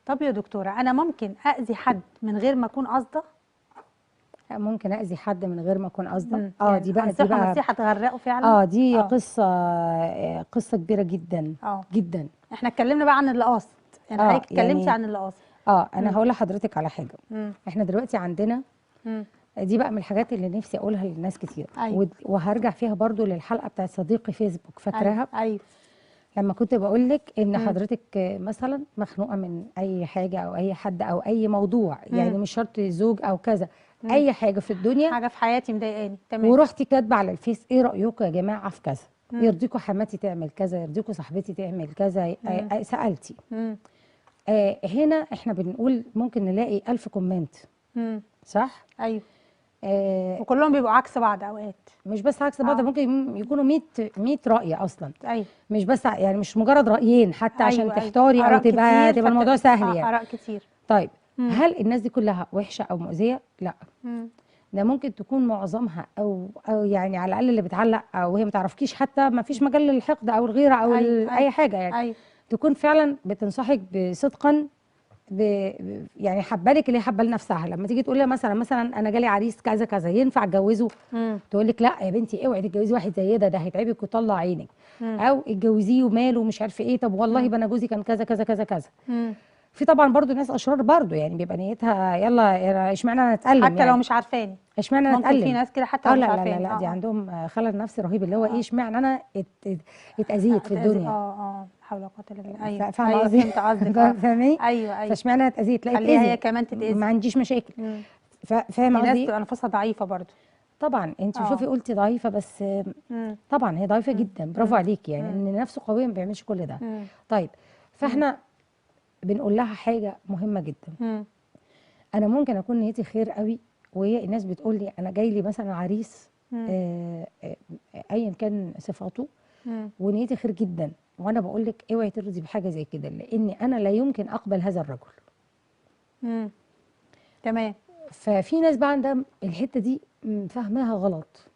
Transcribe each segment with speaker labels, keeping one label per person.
Speaker 1: طب يا دكتورة، انا ممكن اذي حد من غير ما اكون قاصده؟
Speaker 2: ممكن اذي حد من غير ما اكون قاصده.
Speaker 1: يعني
Speaker 2: دي بقى
Speaker 1: نصيحة تغرقه فعلا.
Speaker 2: دي قصة كبيرة جدا. جدا.
Speaker 1: احنا اتكلمنا بقى عن اللي قاصد، يعني حضرتك اتكلمتي عن اللي قاصد.
Speaker 2: انا هقول لحضرتك على حاجة. احنا دلوقتي عندنا دي بقى من الحاجات اللي نفسي اقولها للناس كتير. وهرجع فيها برضو للحلقة بتاعت صديقي فيسبوك، فاكراها؟
Speaker 1: ايوه.
Speaker 2: لما كنت بقول لك ان حضرتك مثلا مخنوقه من اي حاجة او اي حد او اي موضوع، يعني مش شرط زوج او كذا، اي حاجة في الدنيا،
Speaker 1: حاجة في حياتي مضايقاني، تمام،
Speaker 2: ورحتي كاتبه على الفيس ايه رايكم يا جماعة في كذا، يرضيكم حماتي تعمل كذا، يرضيكم صاحبتي تعمل كذا، سالتي. هنا احنا بنقول ممكن نلاقي 1000 comment. صح؟
Speaker 1: ايوه. وكلهم بيبقوا عكس بعض اوقات.
Speaker 2: مش بس عكس بعض، ممكن يكونوا 100 رأي اصلا.
Speaker 1: ايوه.
Speaker 2: مش بس يعني مش مجرد رأيين حتى. أيوة، عشان تحتاري. أيوة. او تبقى الموضوع سهل يعني.
Speaker 1: آراء كتير.
Speaker 2: طيب، هل الناس دي كلها وحشة او مؤذية؟ لا. ده ممكن تكون معظمها او يعني على الاقل اللي بتعلق او هي ما تعرفكيش حتى، ما فيش مجال للحقد او الغيرة او
Speaker 1: أيوة.
Speaker 2: اي حاجة يعني.
Speaker 1: أيوة.
Speaker 2: تكون فعلا بتنصحك بصدقا، يعني حبالك اللي هي حابة لنفسها. لما تيجي تقول لها مثلا انا جالي عريس كذا كذا، ينفع اتجوزه؟ تقول لك لا يا بنتي اوعي تتجوزي واحد زي ده، ده هيتعبك ويطلع عينك. او اتجوزيه وماله ومش عارفه ايه، طب والله انا جوزي كان كذا كذا كذا كذا. في طبعا برضو ناس اشرار برضو، يعني بيبقى نيتها يلا اشمعنى انا اتألم،
Speaker 1: حتى
Speaker 2: يعني
Speaker 1: لو مش عارفاني،
Speaker 2: اشمعنى انا اتألم.
Speaker 1: ممكن في ناس كده حتى لو مش عارفاني.
Speaker 2: لا لا لا، دي عندهم خلل نفسي رهيب، اللي هو ايه اشمعنى انا اتأذيت في الدنيا.
Speaker 1: حول ولا قوة الا بالله. ايوه
Speaker 2: فاهمه قصدي؟
Speaker 1: فهمت قصدك.
Speaker 2: فاهماني؟
Speaker 1: ايوه ايوه.
Speaker 2: فاشمعنى انا اتأذيت؟ لا
Speaker 1: خليها هي كمان تتأذي،
Speaker 2: ما عنديش مشاكل. فاهمه قصدي؟
Speaker 1: في ناس تبقى نفوسها ضعيفة برضو.
Speaker 2: طبعا انت شوفي قلتي ضعيفة، بس طبعا هي ضعيفة جدا، برافو عليكي، يعني ان نفسه قوية ما بيعملش كل ده. طيب، فاحنا بنقول لها حاجة مهمة جدا. انا ممكن اكون نيتي خير قوي، وهي الناس بتقول لي انا جاي لي مثلا عريس ايا كان صفاته، ونيتي خير جدا، وانا بقول لك اوعي ترضي بحاجة زي كده، لان انا لا يمكن اقبل هذا الرجل.
Speaker 1: تمام.
Speaker 2: ففي ناس بقى عندها الحتة دي فاهماها غلط.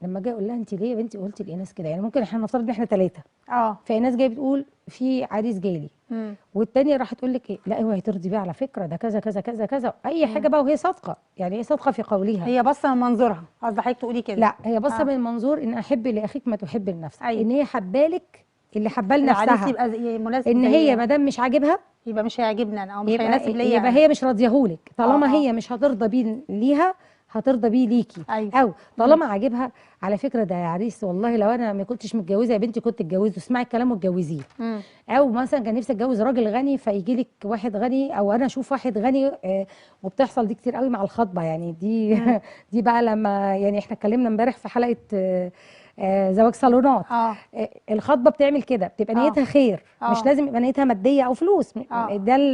Speaker 2: لما جاي اقول لها انت ليه يا بنتي قلتي لإيناس كده؟ يعني ممكن احنا نفترض ان احنا 3، فايناس جاية بتقول في عريس جاي لي، والتانية راح تقول لك ايه، لا اوعي ترضي بيه على فكرة، ده كذا كذا كذا كذا، اي حاجة بقى، وهي صادقة، يعني هي صادقة في قولها،
Speaker 1: هي باصة من منظورها. قصدي حضرتك تقولي كده؟
Speaker 2: لا، هي باصة من منظور ان احب لاخيك ما تحب لنفسك. أيوة. ان هي حبالك اللي حباه لنفسها،
Speaker 1: يبقى مناسب،
Speaker 2: ان هي ما دام مش عاجبها
Speaker 1: يبقى مش هيعجبنا انا، او مش هيناسب ليا،
Speaker 2: يبقى هي مش راضيهولك. طالما هي مش هترضى بيه ليها، هترضى بيه ليكي.
Speaker 1: أيوة.
Speaker 2: او طالما عاجبها، على فكرة ده يا عريس والله لو انا ما كنتش متجوزة يا بنتي كنت اتجوزه، اسمعي الكلام واتجوزيه. او مثلا كان نفسي اتجوز راجل غني، فيجي لك واحد غني، او انا اشوف واحد غني. وبتحصل دي كتير قوي مع الخطبة يعني دي. دي بقى لما يعني احنا اتكلمنا امبارح في حلقة زواج صالونات. الخطبة بتعمل كده، بتبقى نيتها خير، مش لازم يبقى نيتها مادية او فلوس.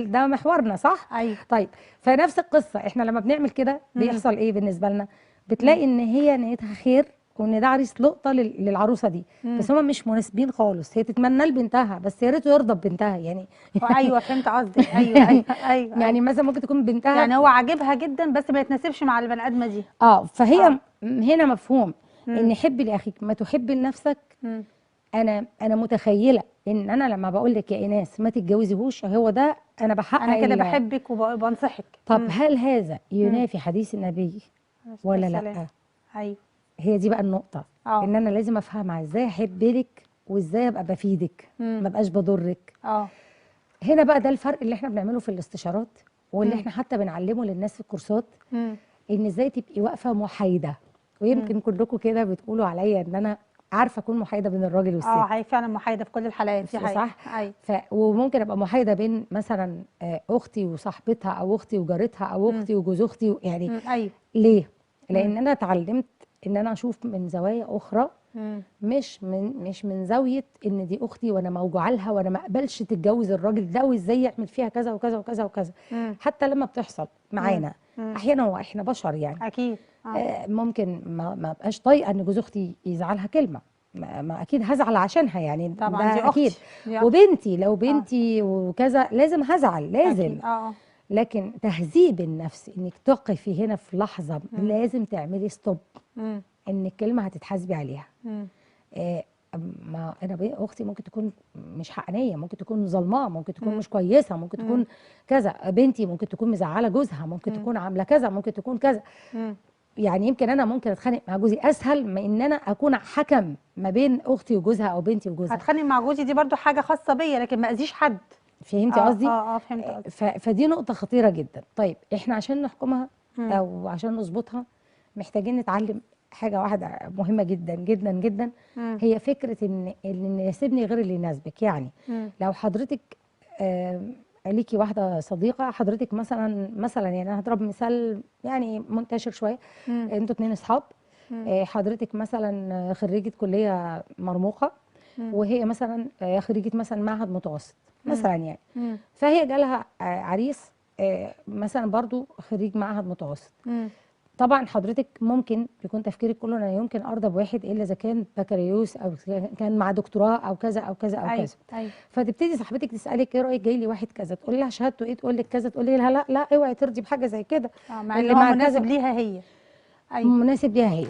Speaker 2: ده محورنا، صح؟
Speaker 1: ايوه.
Speaker 2: طيب، فنفس القصة احنا لما بنعمل كده بيحصل ايه بالنسبة لنا؟ بتلاقي ان هي نيتها خير، وان ده عريس لقطة للعروسه دي، بس هما مش مناسبين خالص. هي تتمنى لبنتها، بس يا ريته يرضى ببنتها يعني.
Speaker 1: ايوه فهمت قصدك. ايوه ايوه ايوه.
Speaker 2: يعني مثلا ممكن تكون بنتها
Speaker 1: يعني هو عاجبها جدا، بس ما يتناسبش مع البني ادمه دي.
Speaker 2: فهي هنا مفهوم ان حب لاخيك ما تحب لنفسك. انا متخيله ان انا لما بقول لك يا ايناس ما تتجوزيهوش، هو ده انا بحقق،
Speaker 1: انا كده بحبك وبنصحك.
Speaker 2: طب هل هذا ينافي حديث النبي ولا لا؟
Speaker 1: ايوه،
Speaker 2: هي دي بقى النقطة. ان انا لازم افهمها ازاي احب لك، وازاي ابقى بفيدك، ما ابقاش بضرك. هنا بقى ده الفرق اللي احنا بنعمله في الاستشارات، واللي احنا حتى بنعلمه للناس في الكورسات، ان ازاي تبقي واقفة محايدة. ويمكن كلكم كده بتقولوا عليا ان انا عارفه اكون محايدة بين الراجل والست.
Speaker 1: هي فعلا محايدة في كل الحالات دي حقيقة.
Speaker 2: صح؟ ايوه. وممكن ابقى محايدة بين مثلا اختي وصاحبتها، او اختي وجارتها، او اختي وجوز اختي، يعني.
Speaker 1: ايوه.
Speaker 2: ليه؟ لان انا اتعلمت ان انا اشوف من زوايا اخرى، مش من زاوية ان دي اختي وانا موجوعه لها وانا ما اقبلش تتجوز الراجل ده، وازاي يعمل فيها كذا وكذا وكذا وكذا. حتى لما بتحصل معانا احيانا، واحنا بشر يعني،
Speaker 1: اكيد
Speaker 2: ممكن ما ابقاش طايقة ان جوز اختي يزعلها كلمة، ما اكيد هزعل عشانها يعني،
Speaker 1: طبعا دي
Speaker 2: اكيد. وبنتي لو بنتي وكذا لازم هزعل، لازم. لكن تهذيب النفس، انك تقفي هنا في لحظة، لازم تعملي stop، ان الكلمة هتتحاسبي عليها. ما انا اختي ممكن تكون مش حقانيه، ممكن تكون ظلماه، ممكن تكون مش كويسة، ممكن تكون كذا، بنتي ممكن تكون مزعله جوزها، ممكن تكون عامله كذا، ممكن تكون كذا. يعني يمكن انا ممكن اتخانق مع جوزي اسهل ما ان انا اكون حكم ما بين اختي وجوزها او بنتي وجوزها.
Speaker 1: هتخانق مع جوزي دي برضو حاجة خاصة بيا، لكن ما اذيش حد.
Speaker 2: فهمتي قصدي؟
Speaker 1: فهمت قصدي.
Speaker 2: فدي نقطة خطيرة جدا. طيب احنا عشان نحكمها او عشان نظبطها محتاجين نتعلم حاجة واحدة مهمة جدا جدا جدا، هي فكرة ان اللي يناسبني غير اللي يناسبك. يعني لو حضرتك ليكي واحدة صديقه، حضرتك مثلا يعني انا هضرب مثال يعني منتشر شوية، انتوا 2 اصحاب، حضرتك مثلا خريجة كليه مرموقة، وهي مثلا خريجة مثلا معهد متوسط مثلا يعني، فهي جالها عريس مثلا برضو خريج معهد متوسط. طبعا حضرتك ممكن يكون تفكيرك كله انا يمكن ارضى بواحد الا اذا كان بكالوريوس او كان مع دكتوراه او كذا او كذا او كذا. أيوة. فتبتدي صاحبتك تسالك ايه رايك جاي لي واحد كذا، تقول لها شهادته ايه، تقول لك كذا، تقول لها لا لا اوعي ترضي بحاجة زي كده،
Speaker 1: مع اللي هو مناسب ليها هي.
Speaker 2: أيوة. مناسب ليها هي.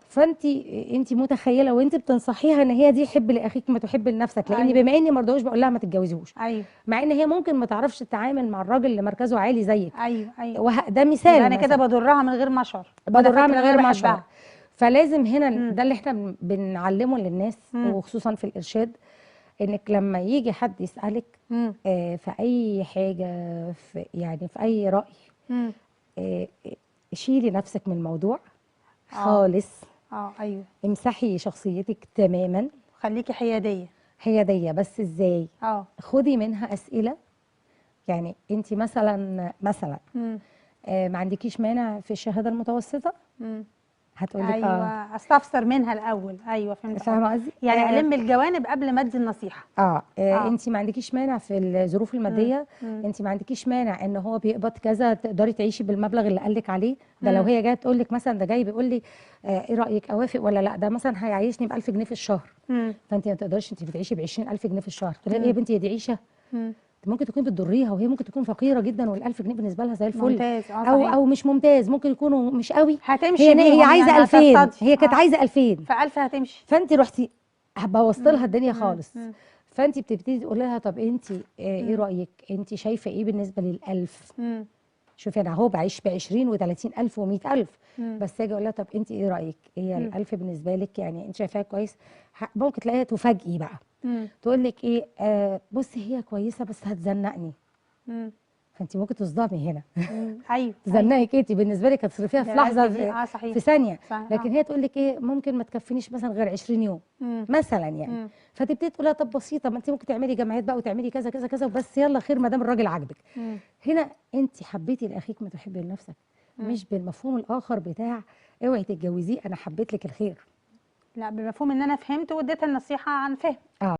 Speaker 2: فانت انت متخيله وانت بتنصحيها ان هي دي حب لاخيك ما تحب لنفسك، لان أيوة. بما اني ما رضوش بقول لها ما تتجوزيهوش. أيوة. مع ان هي ممكن ما تعرفش تتعامل مع الراجل اللي مركزه عالي زيك.
Speaker 1: ايوه ايوه.
Speaker 2: ده مثال.
Speaker 1: انا كده بضرها من غير ما اشعر،
Speaker 2: بضرها من غير ما اشعر. فلازم هنا ده اللي احنا بنعلمه للناس، وخصوصا في الارشاد، انك لما يجي حد يسالك في اي حاجة، في يعني في اي راي، شيلي نفسك من الموضوع خالص.
Speaker 1: ايوه.
Speaker 2: امسحي شخصيتك تماما،
Speaker 1: خليكي حيادية.
Speaker 2: حيادية بس ازاي؟ خدي منها اسئلة. يعني انت مثلا ما عندكيش مانع في الشهادة المتوسطة؟ هتقول لك
Speaker 1: ايوه. استفسر منها الاول. ايوه فهمت.
Speaker 2: فاهمه قصدي؟
Speaker 1: يعني الم الجوانب قبل ما ادي النصيحة.
Speaker 2: انت ما عندكيش مانع في الظروف المادية، انت ما عندكيش مانع ان هو بيقبض كذا، تقدري تعيشي بالمبلغ اللي قال لك عليه ده. لو هي جاية تقول لك مثلا ده جاي بيقول لي ايه رايك اوافق ولا لا، ده مثلا هيعيشني ب 1000 جنيه في الشهر، فانت ما تقدريش، انت بتعيشي ب 20000 جنيه في الشهر. تقول لها ايه يا بنتي دي عيشه؟ ممكن تكون بتضريها، وهي ممكن تكون فقيرة جدا وال1000 جنيه بالنسبة لها زي الفل.
Speaker 1: ممتاز.
Speaker 2: او مش ممتاز، ممكن يكونوا مش قوي،
Speaker 1: هتمشي.
Speaker 2: هي عايزه يعني 2000، هي كانت عايزه 2000،
Speaker 1: ف1000 هتمشي،
Speaker 2: فانت رحتي بوظت لها الدنيا خالص. فانت بتبتدي تقول لها طب انت ايه رايك، انت شايفه ايه بالنسبة لل1000؟ شوفي انا اهو بعيش ب 20 و30 الف و100 الف، بس اجي اقول لها طب انت ايه رايك، هي ال1000 بالنسبة لك يعني انت شايفاها كويس؟ ممكن تلاقيها تفاجئي بقى، تقول لك ايه، بصي هي كويسة بس هتزنقني. فانت ممكن تصدمي هنا.
Speaker 1: ايوه.
Speaker 2: تزنقك انت بالنسبة لك هتصرفيها في لحظة، في ثانية. لكن هي تقول لك ايه، ممكن ما تكفينيش مثلا غير 20 يوم مثلا يعني. فتبتدي تقول لها طب بسيطة، ما انت ممكن تعملي جمعيات بقى وتعملي كذا كذا كذا، وبس يلا خير ما دام الراجل عاجبك. هنا انت حبيتي لاخيك ما تحبي لنفسك، مش بالمفهوم الاخر بتاع اوعي تتجوزيه انا حبيت لك الخير.
Speaker 1: لا، بمفهوم ان انا فهمت واديتها النصيحة عن فهم.